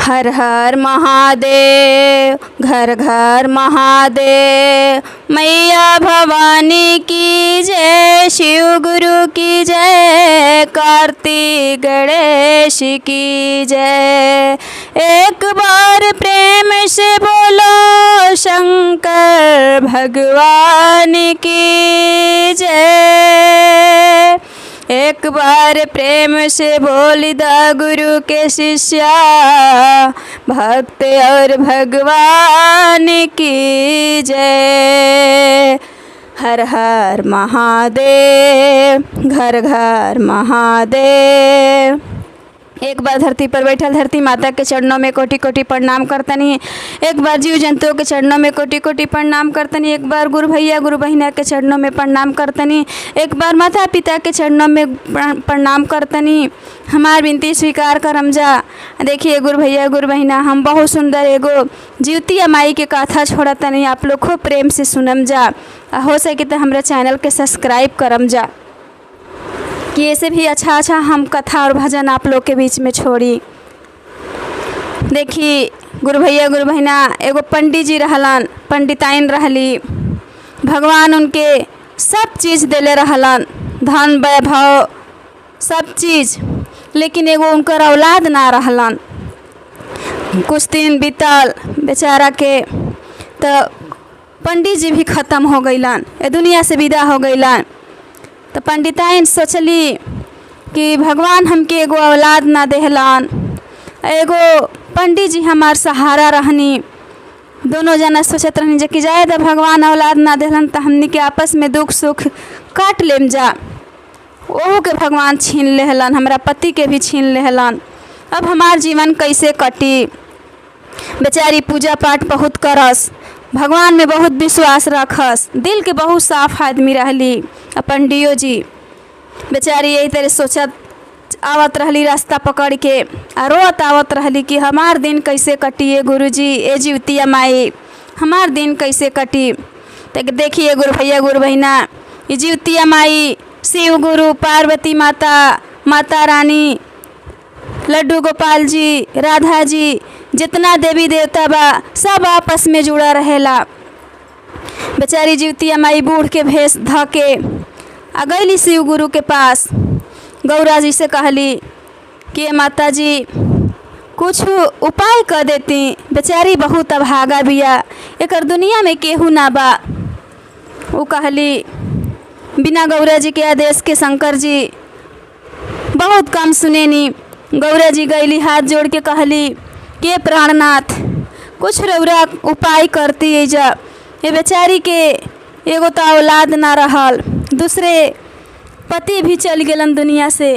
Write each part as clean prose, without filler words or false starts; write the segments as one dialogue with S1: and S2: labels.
S1: हर हर महादेव, घर घर महादेव। मैया भवानी की जय, शिव गुरु की जय, कार्तिक गणेश की जय। एक बार प्रेम से बोलो शंकर भगवान की जय। एक बार प्रेम से बोल दा गुरु के शिष्या, भक्त और भगवान की जय। हर हर महादेव, घर घर महादेव। एक बार धरती पर बैठल धरती माता के चरणों में कोटि कोटि प्रणाम करतनी। एक बार जीव जंतुओं के चरणों में कोटि कोटि प्रणाम करतनी। एक बार गुरु भैया गुरु बहिना के चरणों में प्रणाम करतनी। एक बार माता पिता के चरणों में प्रणाम करतनी। हमार विनती स्वीकार करम जा। देखिए गुरु भैया गुरु बहिना, हम बहुत सुंदर एगो जिउतिया माई के कथा छोड़तनी, आप लोग खूब प्रेम से सुनम जा। हो सके तो हमारे चैनल के सब्सक्राइब करम जा कि ऐसे भी अच्छा अच्छा हम कथा और भजन आप लोग के बीच में छोड़ी। देखी गुरु भैया गुरु बहिना, एगो पंडित जी रहलन, पंडिताइन रहली। भगवान उनके सब चीज़ देले रहलन, धन वैभव सब चीज़, लेकिन एगो उनकर औलाद ना रहलन। कुछ दिन बीतल बेचारा के, तो पंडित जी भी ख़त्म हो गईलन, ए दुनिया से विदा हो गईलन। तो पंडिताइन सोचली कि भगवान हमके एगो औलाद ना देहलन, एगो पंडित जी हमार सहारा रहनी। दोनों जना सोचत रहनी जे कि जाए तो भगवान औलाद ना देहलन तो हमनी के आपस में दुख सुख काट लेम जा। ओहू के भगवान छीन लेहलन, हमरा पति के भी छीन लेहलन, अब हमार जीवन कैसे कटी। बेचारी पूजा पाठ बहुत करस, भगवान में बहुत विश्वास रखस, दिल के बहुत साफ आदमी रहली। पंडियो जी बेचारी यही तरह सोचत आवत रहली रास्ता पकड़ के, आ रोत आवत रहली कि हमार दिन कैसे कटी ए गुरुजी, ए जिउतिया माई, हमार दिन कैसे कटी। तो देखिए गुरु भैया गुरु बहिना, ये जिउतिया माई, शिव गुरु, पार्वती माता, माता रानी, लड्डू गोपाल जी, राधा जी, जितना देवी देवता बा सब आपस में जुड़ा रहेला। बेचारी जिउतिया माई बूढ़ के भेष ध के आ गईली शिव गुरु के पास। गौरा जी से कहली कि माता जी कुछ उपाय कर देती, बेचारी बहुत अभागा बिया, एकर दुनिया में केहू ना बा। वो कहली बिना गौरा जी के आदेश के शंकर जी बहुत कम सुनेनी। गौरा जी गईली, हाथ जोड़ के कहली के प्राणनाथ कुछ रौरा उपाय करती जा, ये बेचारी के एगो तो औलाद ना रहल, दूसरे पति भी चल गेलन दुनिया से,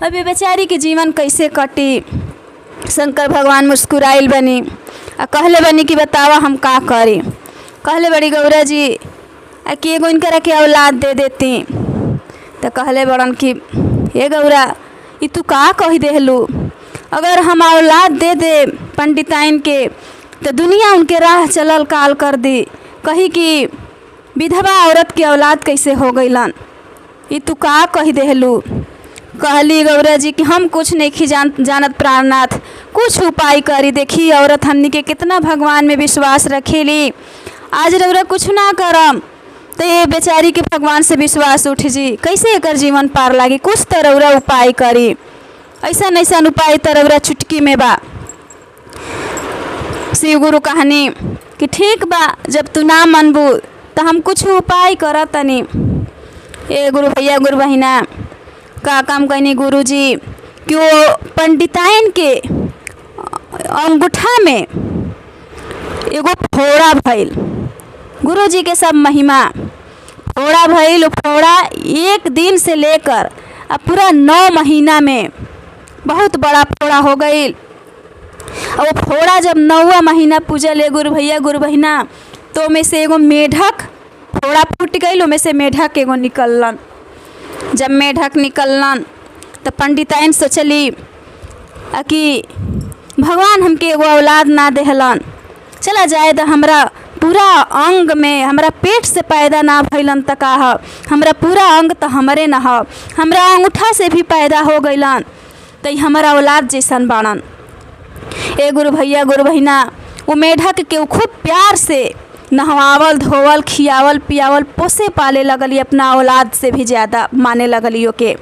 S1: अब ये बेचारी के जीवन कैसे कटी। शंकर भगवान मुस्कुराइल बनी आ कहले बनी कि बतावा हम का करी। कहले बड़ी गौरा जी आ कि एगो इनकरा के औलाद दे देती। तो कहले बड़न कि हे गौरा, ई तू का कही देहलू, अगर हम औलाद दे दे पंडिताइन के तो दुनिया उनके राह चलल काल कर दी, कही कि विधवा औरत के औलाद कैसे हो गईलन, ई तू का कही देहलू। कहली गौरा जी कि हम कुछ नहीं जानत प्राणनाथ, कुछ उपाय करी। देखी औरत हमनी के कितना भगवान में विश्वास रखेली, आज रौरा कुछ ना करम तो ये बेचारी के भगवान से विश्वास उठ जी, कैसे एकर जीवन पार लागी, कुछ तो रौरा उपाय करी। ऐसा ऐसा उपाय तो रौरा चुटकी में बा। शिव गुरु कहानी कि ठीक बा, जब तू ना मनबू तो हम कुछ उपाय कर तनी। ए गुरु भैया गुरु बहिना, का काम कहनी गुरु जी कि वो पंडिताइन के अंगूठा में एगो फोड़ा भइल। गुरु जी के सब महिमा, फोड़ा भइल, फोड़ा एक दिन से लेकर अब पूरा 9 महीना में बहुत बड़ा फोड़ा हो गई। और वो फोड़ा जब 9वां महीना पूजा ले गुरु भैया गुरु बहिना, तो में से एगो मेढक फोड़ा फूट गई, ओमे से मेढक एगो निकललन। जब मेढक निकललन तो पंडिताइन सोचली कि भगवान हमके एगो औलाद ना देहलन, चला जाए तो हमरा पूरा अंग में, हमरा पेट से पैदा ना भइलन त का ह, हमरा पूरा अंग तो हमरे न ह, हमरा अंगूठा से भी पैदा हो गईलन, तो हमारा औलाद जैसन बाड़न। ए गुरु भैया गुरु बहिना, उ मेढक के उ खूब प्यार से नहवावल धोवल खियावल पियावल पोसे पाले लगली, अपना औलाद से भी ज़्यादा माने लगली ओके।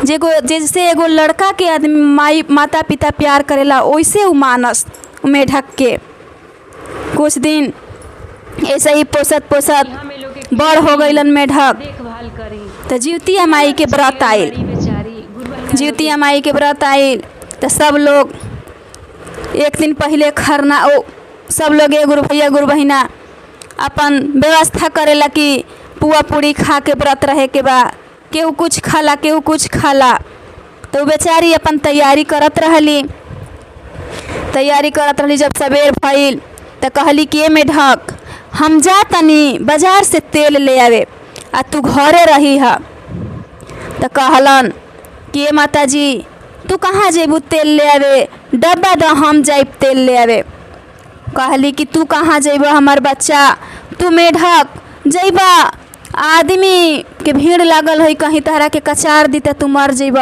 S1: जेगो जैसे एगो लड़का के आदमी माई माता पिता प्यार करेला वैसे उ मानस मेढक के। कुछ दिन ऐसे ही पोसत पोसत
S2: यहाँ में लोग के
S1: बड़ हो गईलन मेढक।
S2: देखभाल करी।
S1: तो जिउतिया माई के व्रत आइल।
S2: बड़ी बेचारी गुरु बहिना लोग
S1: जिउतिया माई के व्रत आइल तो सब लोग एक दिन पहले खरना ओ सब लोग ए गुरु भैया गुरु बहिना अपन व्यवस्था करेला कि पुआ पूरी खा के व्रत रहे के बा, केहू कुछ खाला केहू कुछ खाला। तो उ बेचारी अपन तैयारी करत रहली, तैयारी करत रहली। जब सवेर भइल तो कहली कि ए मेढक, हम जा तनी बाजार से तेल ले आवे आ तू घरे रही ह। तो कहलन कि ए माताजी, तू कहाँ जेबू तेल ले आवे, डब्बा द हम जाइब तेल ले आवे। कहली कि तू कहाँ जइब हमार बच्चा, तू मेढक जइबा आदमी के भीड़ लागल है, कहीं तहरा के कचार दी त तू मर जइब।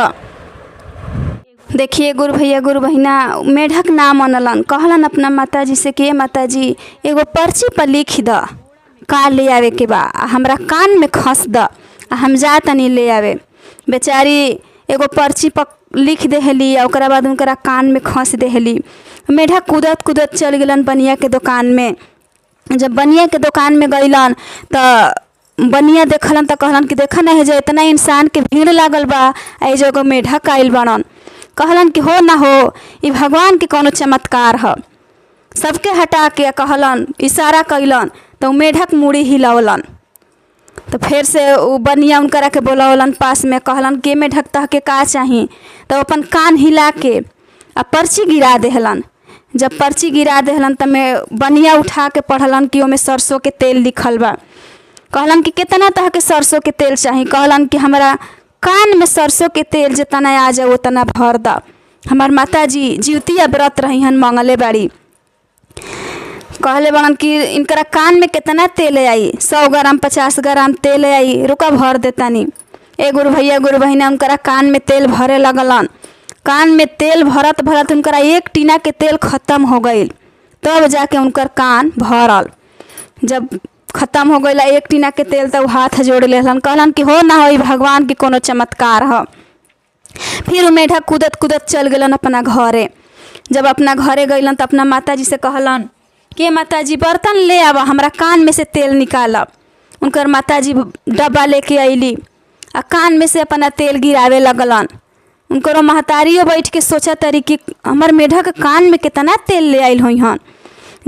S1: देखिए गुरु भैया गुरु बहिना, मेढक ना मनलन, कहलन अपना माताजी से कि ए माताजी, एगो पर्ची पर लिख द का ले आवे के बा, आ हमरा कान में खस द आ हम जा तनी ले आवे। बेचारी एगो पर्ची पर लिख देहली आ ओकरा बाद उनकरा कान में खस देहली। मेढक कूदत कूदत चल गेलन बनिया के दुकान में। जब बनिया के दुकान में गईलन त बनिया देखलन त कहलन कि देखा ना है जे इतना इंसान के भीड़ लागल बा आ एजो एगो मेढक आइल बाड़न। कहलन कि हो ना हो, ई भगवान के कोनो चमत्कार ह। सबके हटा के कहलन, इशारा कैलन त उ मेढक मूड़ी हिलौलन। तो फिर से उ बनिया उनकरा के बोलौलन पास में, कहलन के मेढक तहके का चाही। तो अपन कान हिला के आ पर्ची गिरा देहलन। जब पर्ची गिरा देहलन त में बनिया उठा के पढ़लन कि ओमे सरसों के तेल लिखल बा। कहलन कि कितना तरह के सरसों के तेल चाही। कहलन कि हमरा कान में सरसों के तेल जितना आ जाए उतना भर द। हमार माताजी जिउतिया व्रत रही हन मंगले बाड़ी। कहले बड़न कि इनकरा कान में कितना तेल आई, 100 ग्राम 50 ग्राम तेल आई, रुका भर देतानी। ए गुरु भैया गुरु बहिना, उनकरा कान में तेल भरे लगलन। कान में तेल भरत भरत उनकरा एक टीना के तेल खत्म हो गईल, तब जाके उनकर कान भरल। जब खत्म हो गईल एक टीना के तेल तब हाथ जोड़ लेहलन, कहलन कि हो ना हो ई भगवान के कोनो चमत्कार ह। फिर उ मेढक कूदत कूदत चल गेलन अपना घरे। जब अपना घरे गईलन त अपना माताजी से कहलन के माताजी बर्तन ले आवा, हमरा कान में से तेल निकाल। उनकर माताजी डब्बा लेके अइली आ कान में से अपना तेल गिरावे लगलन। उनकरो महतारियो बैठ के सोचा तरी कि हमर मेढक कान में कितना तेल ले आइल होई हन।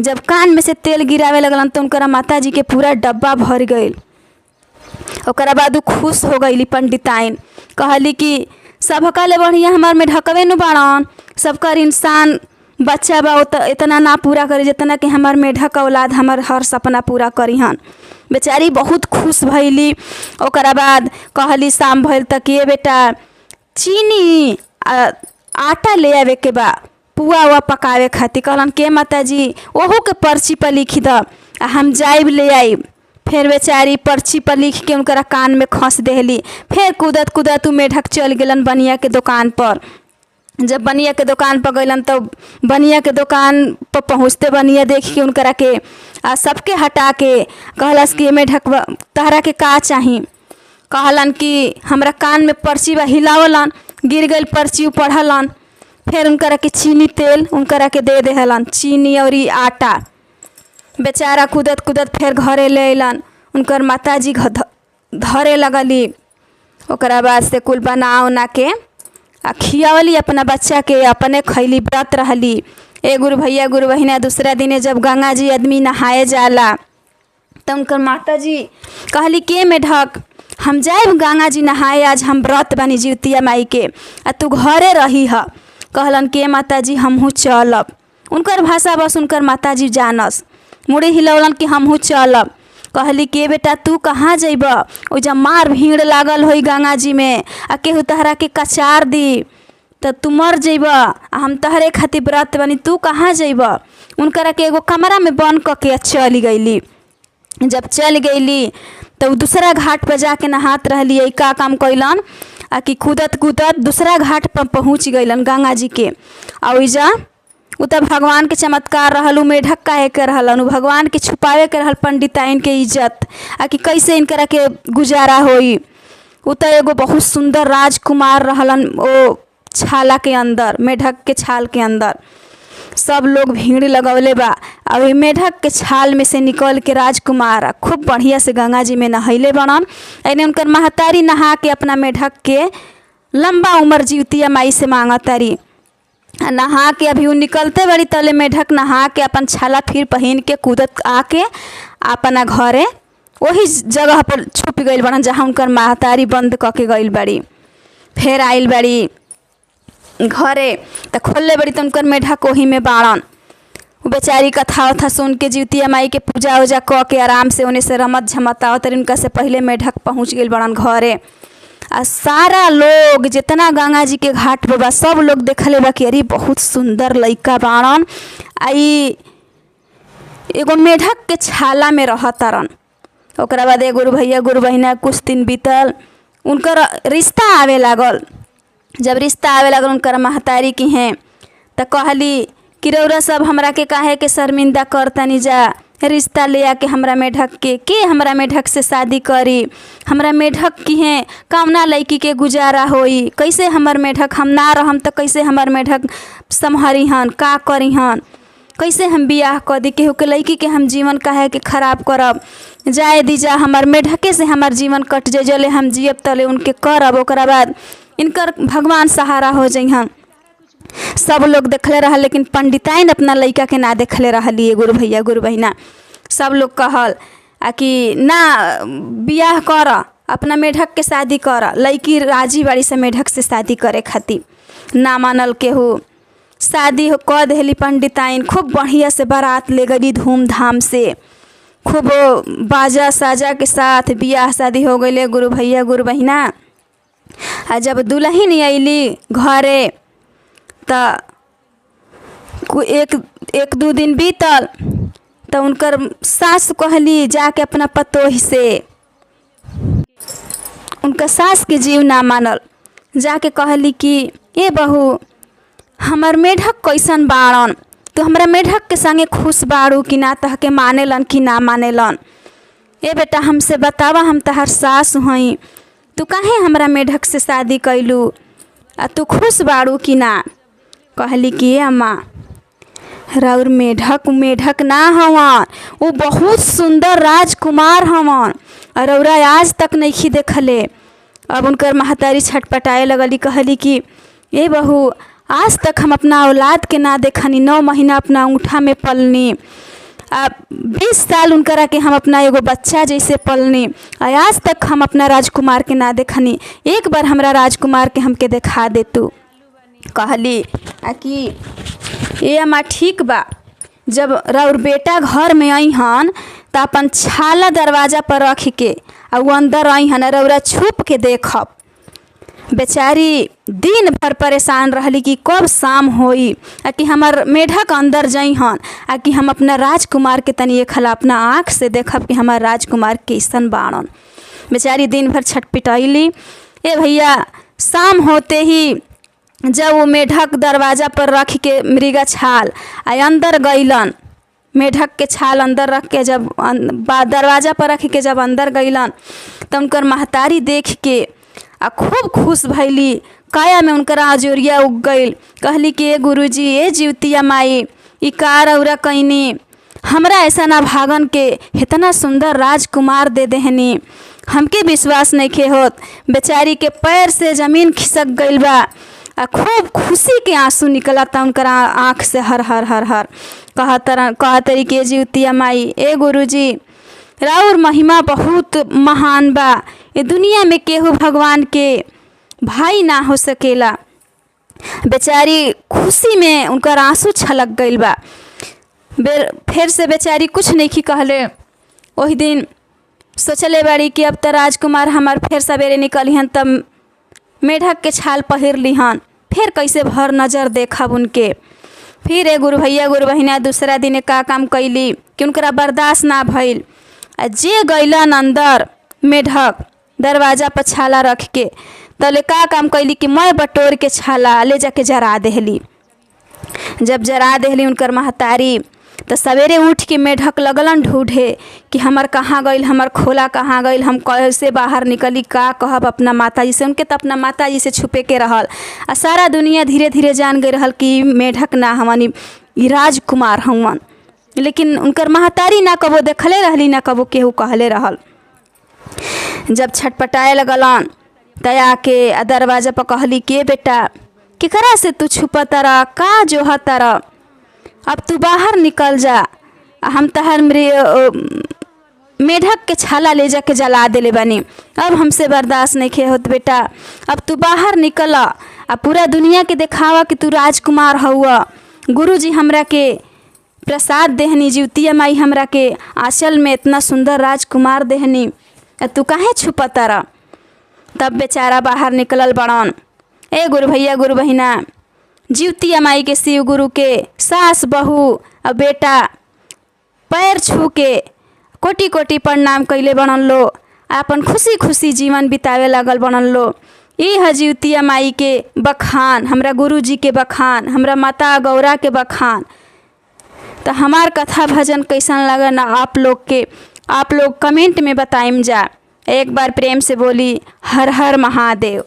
S1: जब कान में से तेल गिरावे लगलन तो उनकरा माताजी के पूरा डब्बा भर गईल। ओकरा बाद उ खुश हो गईली पंडिताइन, कहली कि सबका ले बढ़िया हमार मेढकवे नु बाड़न, सबकर इंसान बच्चा बा इतना ना पूरा करे जितना कि हमार मेढक औलाद हमार हर सपना पूरा करीहन। बेचारी बहुत खुश भइली। ओकरा बाद कहली शाम भइल त कि ए बेटा चीनी आटा ले आवे के बा पुआ उआ पकावे खातिर। कहलन के माताजी ओहू के पर्ची पर लिख द आ हम जाइब ले आइब। फिर बेचारी पर्ची पर लिख के उनकरा कान में खस देहली। फिर कूदत कूदत उ मेढक चल गेलन बनिया के दुकान पर। जब बनिया के दुकान पर गईलन तो बनिया के दुकान पर पहुँचते बनिया देख के उनकरा के आ सबके हटा के कहलस कि मेढक तहरा के का चाही। कहलन कि हमरा कान में पर्ची बा, हिलावलन, गिर गईल पर्ची, उ पढ़लन। फिर उनकरा के चीनी तेल उनकरा के दे देहलन, चीनी और ई आटा। बेचारा कूदत कूदत फिर घरे ले अइलन। उनकर माताजी धरे लगली। ओकरा बाद से कुल बना उना के आ खियावली अपना बच्चा के, अपने खैली, व्रत रहली। ए गुरु भैया गुरु बहिना, दूसरा दिने जब गंगा जी आदमी नहाए जाला त उनकर माताजी कहली के मेढक हम जाइब गंगा जी नहाए, आज हम व्रत बनी जिउतिया माई के आ तू घरे रही ह। कहलन के माताजी हमहूँ चलब। उनकर भाषा बस उनकर माताजी जानस। मुड़ी हिलौलन कि हमहूँ चलब। कहली के बेटा तू कहाँ जइब, ओइजा मार भीड़ लागल होई गंगा जी में आ केहू तहरा के कचार दी त तू मर जइब आ हम तहरे खातिर व्रत बनी, तू कहाँ जइब। उनकरा के एगो कमरा में बंद क के चली गईली। जब चल गईली तो उ दूसरा घाट पर जाके नहात रहली। का काम कैलन आ कि कूदत कूदत दूसरा घाट पर पहुँच गईलन गंगा जी के। आ ओइजा उ त भगवान के चमत्कार रहल। उ मेढक काहे के रहलन? उ भगवान के छुपावे के रहल पंडिताइन के इज्जत, आ कि कैसे इनकरा के गुजारा होई। उ त एगो बहुत सुंदर राजकुमार रहलन ओ छाला के अंदर, मेढक के छाल के अंदर। सब लोग भीड़ लगवले बा आ ओही मेढक के छाल में से निकल के राजकुमार आ खूब बढ़िया से गंगा जी में नहैले बड़न। एने उनकर महतारी नहा के अपना मेढक के लंबा उम्र जीवतिया माई से मांगतारी। आ नहा के अभी उ निकलते बड़ी तले मेढक नहा के अपन छाला फिर पहिन के कूदत आके अपना घरे वही जगह पर छुप गइल बड़न जहाँ उनकर महतारी बंद क के गइल बड़ी। फिर आइल बड़ी घरे त खोलले बड़ी त उनकर मेढक ओही में बाड़न। उ बेचारी कथा उथा सुन के जितिया माई के पूजा उजा क के आराम से ओने से रमत झमत आवत रही। उनका से पहिले मेढक पहुँच गइल बड़न घरे। आ सारा लोग जितना गंगा जी के घाट पर बा सब लोग देखले बा कि अरे बहुत सुंदर लइका बाड़न आ ई एगो मेढक के छाला में रहतारन। ओकरा बाद ए गुरु भैया गुरु बहिना कुछ दिन बीतल, उनकर रिश्ता आवे लागल। जब रिश्ता आवे लागल उनकर महतारी की हैं त कहली कि रउरा सब हमरा के काहे के शर्मिंदा करतनी जा, रिश्ता ले आके हमरा मेढक के हमरा मेढक से शादी करी, हमरा मेढक की हैं कौना लड़की के गुजारा होई, कैसे हमर मेढक हम ना रहम त कैसे हमर मेढक सम्हरिहन, का करिहन, कैसे हम बियाह क दी, केहू के लड़की के हम जीवन काहे के खराब करब, जाए दी जा हमर मेढके से हमर जीवन कट जाए, जले हम जियब तले उनके करब, ओकरा बाद इनकर भगवान सहारा हो जइहन। सब लोग देखले रहल लेकिन पंडिताइन अपना लइका के ना देखले रहली। गुरु भैया गुरु बहिना सब लोग कहल आ कि ना बियाह कर, अपना मेढक के शादी कर, लड़की राजी बाड़ी से मेढक से शादी करे खातिर। ना मानल केहू, शादी क देहली पंडिताइन। खूब बढ़िया से बारात ले गई धूमधाम से, खूब बाजा साजा के साथ बियाह शादी हो गई गुरु भैया गुरु बहिना। आ जब दुल्हन अइली घरे त एक एक दू दिन बीतल त उनकर सास कहली जाके अपना पतोह से, उनका सास के जीव ना मानल, जाके कहली कि ए बहू हमर मेढक कैसन बाड़न, तू हमरा मेढक के संगे खुश बाड़ू कि ना, तहके मानेलन कि ना मानेलन, ए बेटा हमसे बतावा, हम तहर सास हई, तू काहे हमरा मेढक से शादी कैलू आ तू खुश बाड़ू कि ना। कहली कि ए अम्मा राउर मेढक मेढक ना हवन, वो बहुत सुंदर राजकुमार हवन और रउरा आज तक नइखी देखले। अब उनकर महतारी छटपटाए लगली, कहली कि ए बहू आज तक हम अपना औलाद के ना देखनी, 9 महीना अपना अंगूठा में पलनी, आ 20 साल उनकरा के हम अपना एगो बच्चा जैसे पलनी, आ आज तक हम अपना राजकुमार के ना देखनी, एक बार हमरा राजकुमार के हमके देखा दे तू। कहली आ कि ए अम्मा ठीक बा, जब राउर बेटा घर में अइहन त अपन छाला दरवाजा पर रख के आ उ अंदर अइहन, रउरा छुप के देखब। बेचारी दिन भर परेशान रहली कि कब शाम होई आ कि हमर मेढक अंदर जइहन आ कि हम अपना राजकुमार के तनी एक हला अपना आँख से देखब कि हमार राजकुमार कैसन बाड़न। बेचारी दिन भर छटपिटैली। ए भैया शाम होते ही जब वो मेढक दरवाजा पर रख के मृगा छाल आ अंदर गइलन, मेढक के छाल अंदर रख के जब दरवाजा पर रख के जब अंदर गइलन त उनकर महतारी देख के आ खूब खुश भैली, काया में उनकर आजोरिया उग गइल। कहली कि ए गुरुजी, ए जीवतिया माई, ई का रउरा कैनी, हमरा ऐसा ना भागन के इतना सुंदर राजकुमार दे देहनी, हमके विश्वास नइखे होत। बेचारी के पैर से जमीन खिसक गइल बा आ खूब खुशी के आंसू निकलता उनकर आँख से हर हर हर हर। कहतरी के जीवतिया माई, ए गुरुजी राउर महिमा बहुत महान बा, ये दुनिया में केहू भगवान के भाई ना हो सकेला। बेचारी खुशी में उनकर आंसू छलक गइल बा। फिर से बेचारी कुछ नहीं कहले। ओही दिन सोचले बाड़ी कि अब त राजकुमार हमार फिर सवेरे निकलिहन तब मेढक के छाल पहिर लिहन, फिर कैसे भर नज़र देखब उनके। फिर ए गुरु भैया गुरु बहिना दूसरा दिन का काम कैली कि उनकरा बर्दाश्त ना भइल आ जे गइलन अंदर मेढक दरवाजा पर छाला रख के तले का काम कैली कि मैं बटोर के छाला ले जाके जरा देहली। जब जरा देहली उनकर महतारी तो सवेरे उठ के मेढक लगलन ढूंढे कि हमर कहाँ गइल, हमर खोला कहाँ गइल, हम कैसे बाहर निकली, का कहब अपना माता जी से। उनके तो अपना माता जी से छुपे के रहल आ सारा दुनिया धीरे धीरे जान गई रहल कि मेढक ना हवन, ई राजकुमार हवन। लेकिन उनकर महतारी ना कबो देखले रहली, ना कबो केहू कहले रहल। जब छटपटाए लगलन तया के आ दरवाजा पर कहली के बेटा केकरा से तू छुपतरा, का जोहतरा, अब तू बाहर निकल जा, आ हम तहर मेढक के छाला ले जाके जला देले बानी, अब हमसे बर्दाश्त नहीं होत बेटा, अब तू बाहर निकल आ पूरा दुनिया के देखावा कि तू राजकुमार हउआ। गुरुजी हमरा के प्रसाद देहनी, जिउतिया माई हमरा के आंचल में इतना सुंदर राजकुमार देहनी, आ तू काहे छुपतरा। तब बेचारा बाहर निकलल बड़न। ए गुरु भैया गुरु बहिना, जिउतिया माई के शिव गुरु के सास बहू और बेटा पैर छू के कोटि कोटि प्रणाम कैले बनन लो, अपन खुशी खुशी जीवन बितावे लगल बनन लो। ई ह जिउतिया माई के बखान, हमरा गुरु जी के बखान, हमरा माता गौरा के बखान। तो हमार कथा भजन कैसन लगन आप लोग के, आप लोग कमेंट में बताइम जा। एक बार प्रेम से बोली हर हर महादेव।